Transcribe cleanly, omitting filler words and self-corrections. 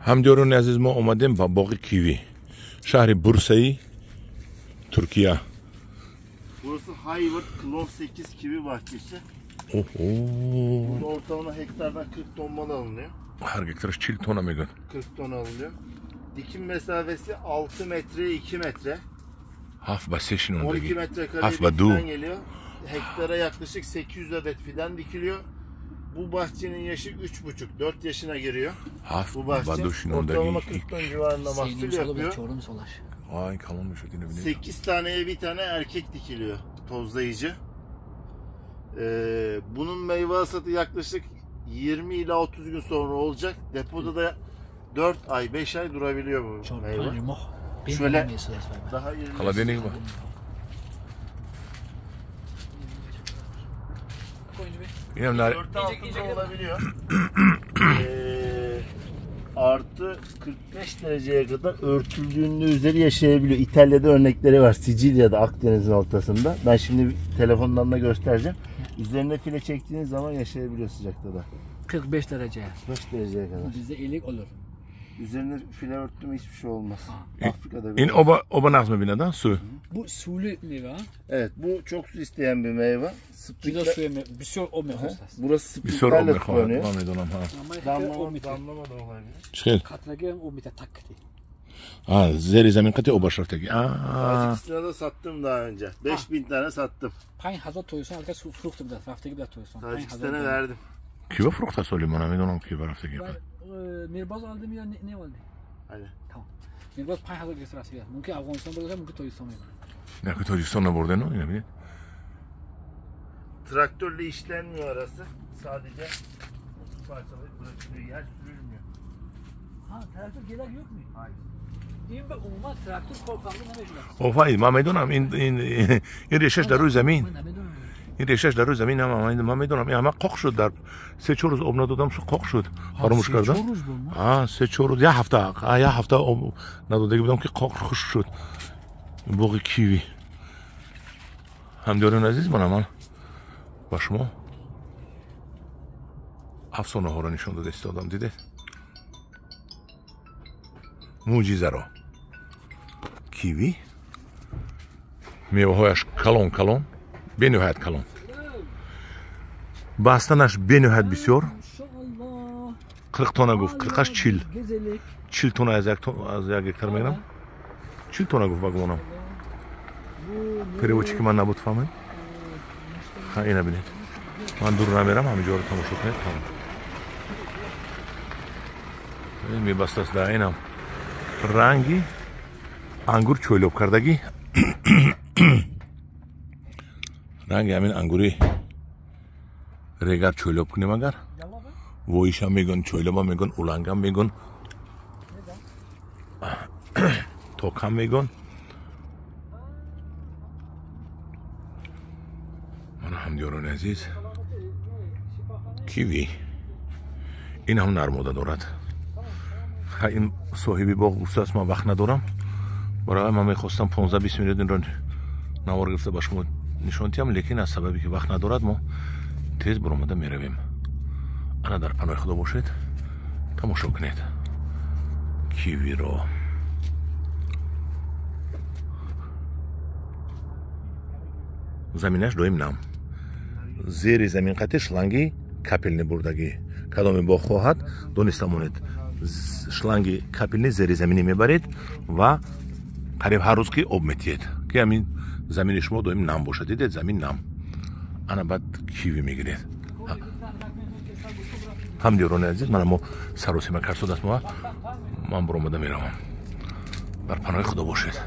Ҳамдиёрони азиз, мо омадем ба боғи киви, шаҳри Бурсаи, Туркия. Burası Hayward Klon 8 kivi bahçesi. Oho. Burada ortalama hektardan 40 ton mal alınıyor. Ҳар гектараш 40 тонна мегӯяд. 40 ton alınıyor. Dikim mesafesi 6 metre 2 metre. 7 ба 3 12 шинондагӣ. Metrekare Haf bir ve du. fidan geliyor. Hektara yaklaşık 800 adet fidan dikiliyor. Bu bahçenin yaşı 3,5-4 yaşına giriyor. Ҳафт Bu ба bahçe ду шинондагӣ. Ortalama 40 ton civarında mahsul yapıyor. Чорум солаш. Ай, калон мешуд, ина бинед. 8 taneye bir tane erkek dikiliyor tozlayıcı. Bunun meyve hasatı yaklaşık 20 ila 30 gün sonra olacak. Depoda da 4 ay 5 ay durabiliyor bu Чор meyve. панҷ моҳ. Шуъле. Бемесудааст. Daha 20 Холодильник ба. Инам нари. Örtü altında olabiliyor. Artı 45 dereceye kadar örtüldüğünde üzeri yaşayabiliyor. İtalya'da örnekleri var. Sicilya'da, Akdeniz'in ortasında. Ben şimdi telefondan da göstereceğim. Üzerine file çektiğiniz zaman yaşayabiliyor sıcakta da. 45 derece. 45 dereceye kadar. Bizde ilik olur. Üzerine file örttü mü hiçbir şey olmaz. Afrika'da Ин bile. оба нағз мебинад, а су. Bu sulu meyve ha? Evet, bu çok su isteyen bir meyve. Juda Sprinkler, suya бисёр об мехост аст. Burası Бисёр об sprinklerle мехоҳад, sulanıyor. ман медонам, ҳа. Об Damlama, мете. Damlama da olabilir. Чӣ хел? Қатраги об мете так кати. А, зери замин қати обаш рафтагӣ. А. Tacikistan'a da sattım daha önce. 5000 tane sattım. 5000 тоисон алка фрухта бидат, рафтагӣ бидат тоисон. Tacikistan'a verdim. Ки ба фурӯхта соли, ман намедонам, ки ба рафтагӣ. Мирбоз алдим ё не олди? Hani. Мирбоз 5000 гирифта рафтагӣ. Мумкин Афғонистон бурда, мумкин Тоҷикистон мебарад. Не, ки Тоҷикистон набурдену, ина бинед. Traktörle işlenmiyor arası. Sadece parçalayıp bırakılıyor. Yer sürülmüyor. Ha, трактор gerek yok mu? Hayır. Ин ба умуман трактор кор карда намешудааст. Офай, ман медонам, ин решаш дар рӯи замин. Ман намедонам. Ин решаш дар рӯи замин, ҳама ман медонам. Ин ҳама қоқ шуд, дар 3-4 рӯз об надодам, шу қоқ шуд, фаромӯш кардам. 3-4 рӯз буд? А, 3-4 рӯз, як ҳафта, а, як ҳафта об надодагӣ будам, ки қоқ хушк шуд. Боғи киви, ҳамдиёрони азиз, мана ман ба шумо афсонаҳоро нишон дода истодам. Дидед мӯъҷизаро. Киви меваҳояш калон калон, бениҳоят калон, бастанаш бениҳоят бисёр. Иншоаллоҳ. 40 тонна гуфт, қирқаш 40. Гезелик. 40 тонна аз як гектар мегирам, 40 тонна гуфт, ба гумонам. Переводчики ман набуд, фаҳмед. Ха, ина бинед, ман дур намерам, ҳамин ҷоро тамошо кунед, тамом. Ин мебастааст да, инам ранги ангур чойлоб кардагӣ, ранги ҳамин ангури регар чойлоб кунем агар, воишам мегӯн, чойлобам мегӯн, улангам мегӯн, токам мегӯн. Мана, ҳамдиёрони азиз, киви ин ҳам нармода дорад. Ха, ин соҳиби боғ гуфтааст, ман вақт надорам. Барои ман мехостам 15-20 минут инро навор гирифта ба шумо нишон диҳам, лекин аз сабабе ки вақт надорад, мо тез баромада меравем. Ана, дар паноҳи Худо бошед, тамошо кунед кивиро. Заминаш доим нам, зери замин қати шланги капельный бурдагӣ. Кадоме боғ хоҳад, дониста монед, шланги капельный зеризаминӣ мебаред ва қариб ҳар рӯз ки об метиҳед, ки ҳамин замини шумо доим нам бошад. Дидед, замин нам, ана баъд киви мегиред. Ҳамдиёрони азиз, мана мо саросима карсод аст, мо ман баромада меравам. Бар паноҳи Худо бошед.